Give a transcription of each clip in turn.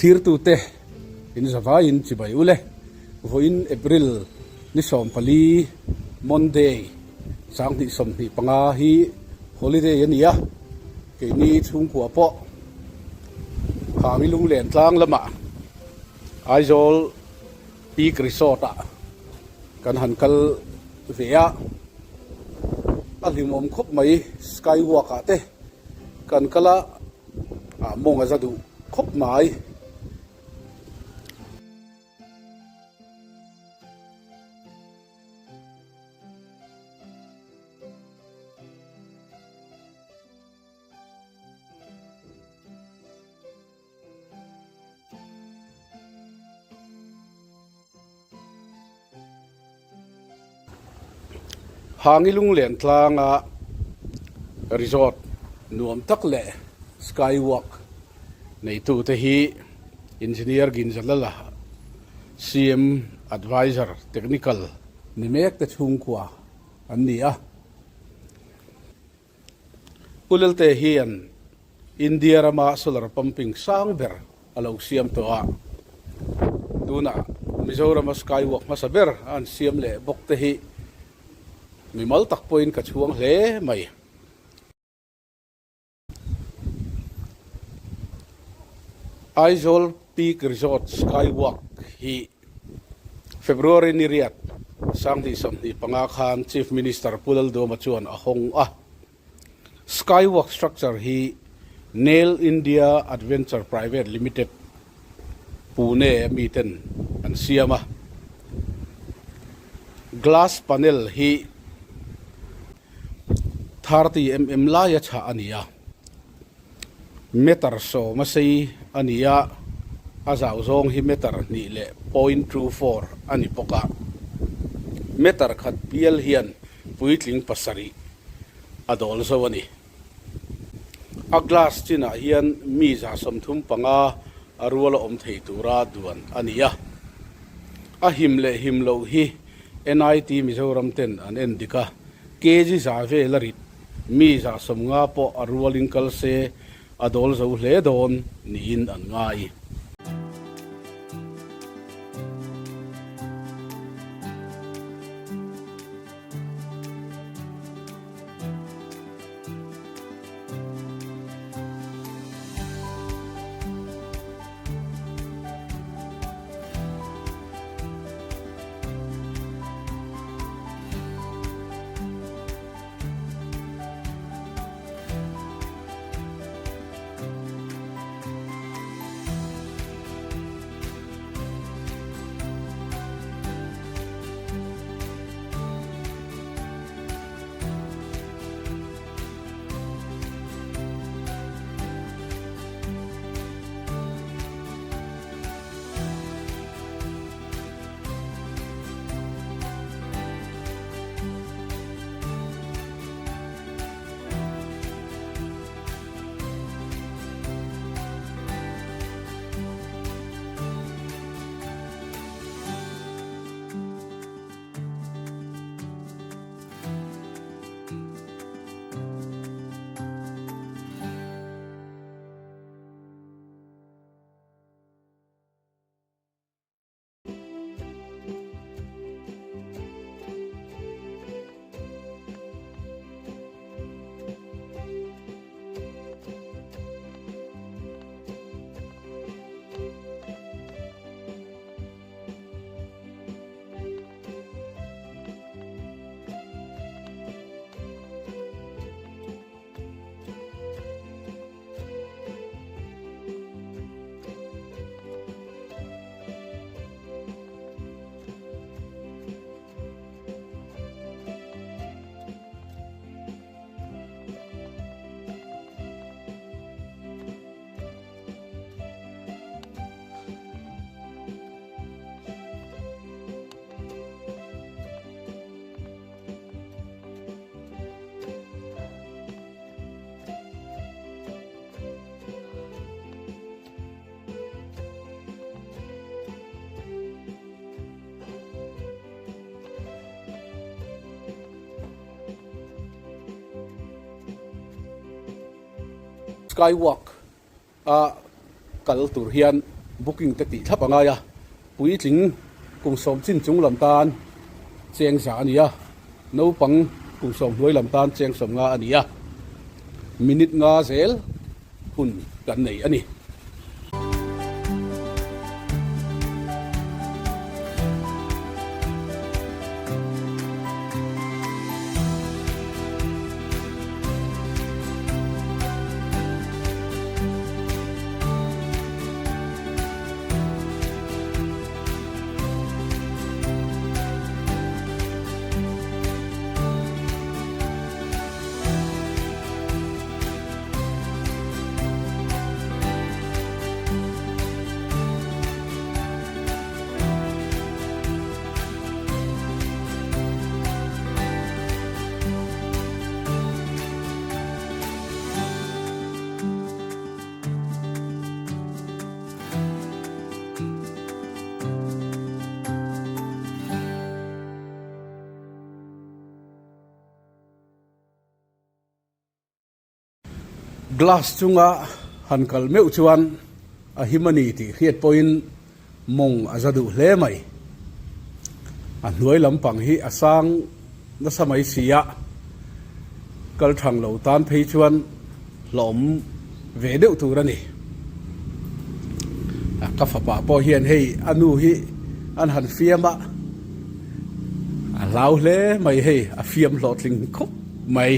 Thlirtute in zavaiin chibai ule. Vawiin April ni 14 Monday 2025 hi holiday a ni a, keini chhungkua pawh Hangi Lunglen tlang lamah Aizawl Peak Resort ah kan han kal ve a, a hlimawm khawp mai Sky Walk ah te kan kal a, ah mawng a za duh khawp mai. Hangi lunglen tlanga resort nuam tak leh sky walk neitute hi Engineer Ginjalala CM Adviser Technical ni mek te chhungkua an ni a. Pu Lelte hian India rama solar pumping sang ber a lo siam tawh a, tunah Mizorama skywalk hmasa ber a an siam leh bawk te hi mimal tak pawhin ka chhuang hle mai. Aizawl Peak Resort Skywalk hi February ni riat 2025 khan Chief Minister Pu Lalduhoma chuan a hawng a. Skywalk structure hi Nail India Adventure Private Limited, Pune a miten an siam a. Glass panel hi 30 mm laia chhah a ni a. Meter sawma sei a ni a, a zau zawng hi meter hnih leh point two four a ni bawk a. Meter khat bial hian puitling pasarih a dawl zo a ni. A glass chinah hian mi 35 a rual a awm thei tura duan a ni a. A him leh him loh hi NIT Mizoram ten an en dik a, kg za vel a rit Mi 50 pawh a rualin kal se a dawl zo hle dawn niin an ngai. Skywalk a kal tur hian. booking te tih thlap a ngai a, puitling kum sawm chin chung lam tan cheng za a ni a, naupang kum sawm hnuai lam tan cheng sawm nga a ni a, minute nga zel hun kan nei a ni. Glass chunga han kal meuh chuan a him a ni tih hriat pawhin mawng a za duh hle mai. A hnuai lampang hi a sang nasa mai si a, kal thang lo tan phei chuan hlawm ve deuh tur a ni. Ka fapa pawh hian hei a nu hi an han fiam a, a hlau hle mai hei a fiam hlawhtling khawp mai.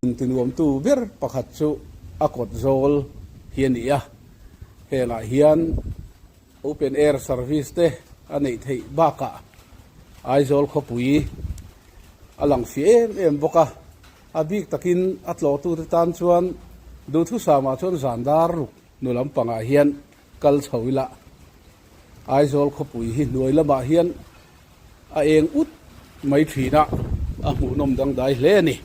Hmun tinuamtu ber pakhat chu a kawt zawl hi a ni a, hengah hian open air service te a neih theih bakah Aizawl khawpui a lang fiah em em bawk a, a bik takin a tlawhtute tan chuan duhthusamah chuan zan dar ruk nu lampangah hian kal chho ila Aizawl khawpui hi hnuai lamah hian a eng ut mai thin a, a hmuhnawm dangdai hle a ni.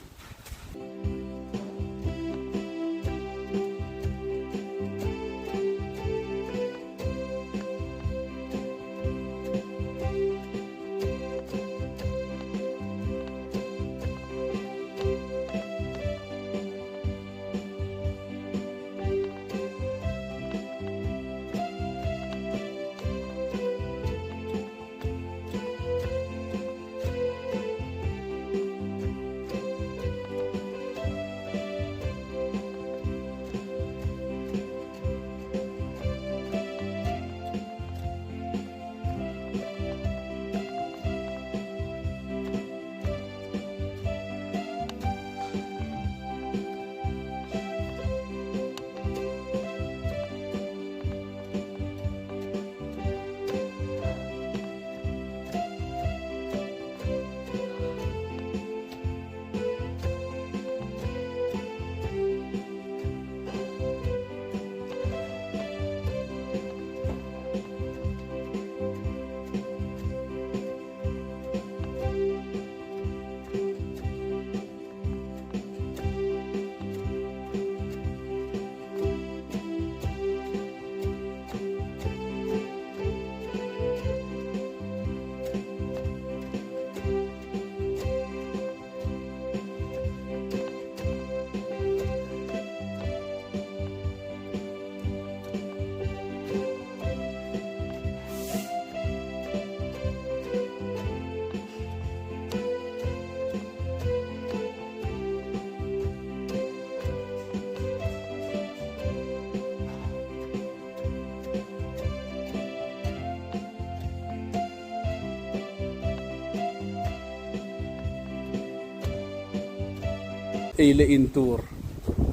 Ei leh in tur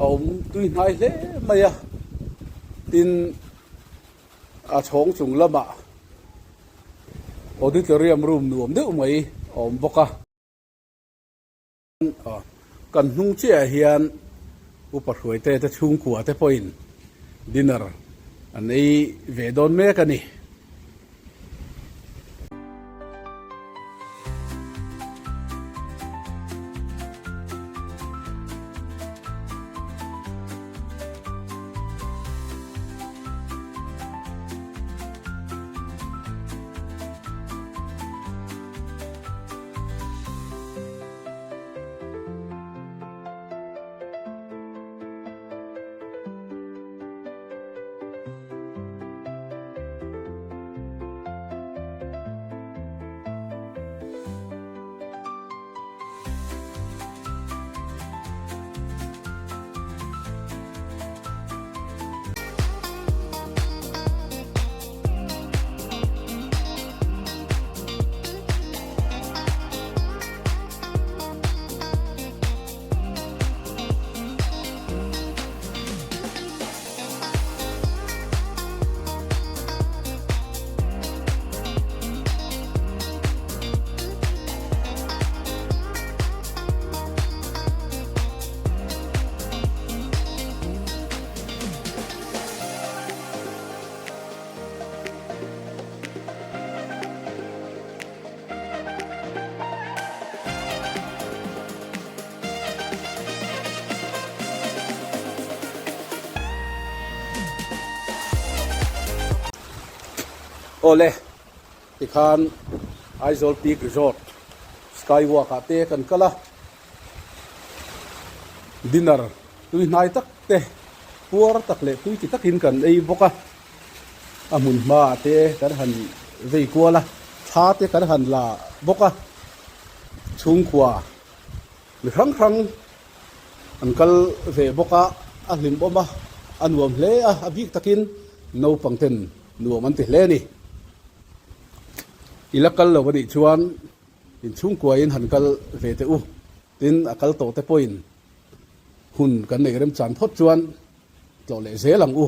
a awm tui hnai hle mai a, tin a chhawng chung lamah auditorium room nuam deuh mai a awm bawk a. Kan hnung chiahah hian upa hruaite te chhungkua te pawhin dinner an ei ve dawn mek a ni. Awle, tikhan Aizawl Peak Resort Skywalk ah te kan kal a, dinner tui hnai tak te puar tak leh tui ti takin kan ei bawk a. A hmun hmaah te kan han vei kual a, thla te kan han la bawk a, chhungkua mi hrang hrang an kal ve bawk a, a hlimawm a, a nuam hle a, a bik takin naupang ten nuam an ti hle a ni. I la kal lo anih chuan inchhungkuain han kal ve teh u, tin a kal tawh te pawhin. Hun kan nei remchan phawt chuan tlawh leh zel ang u.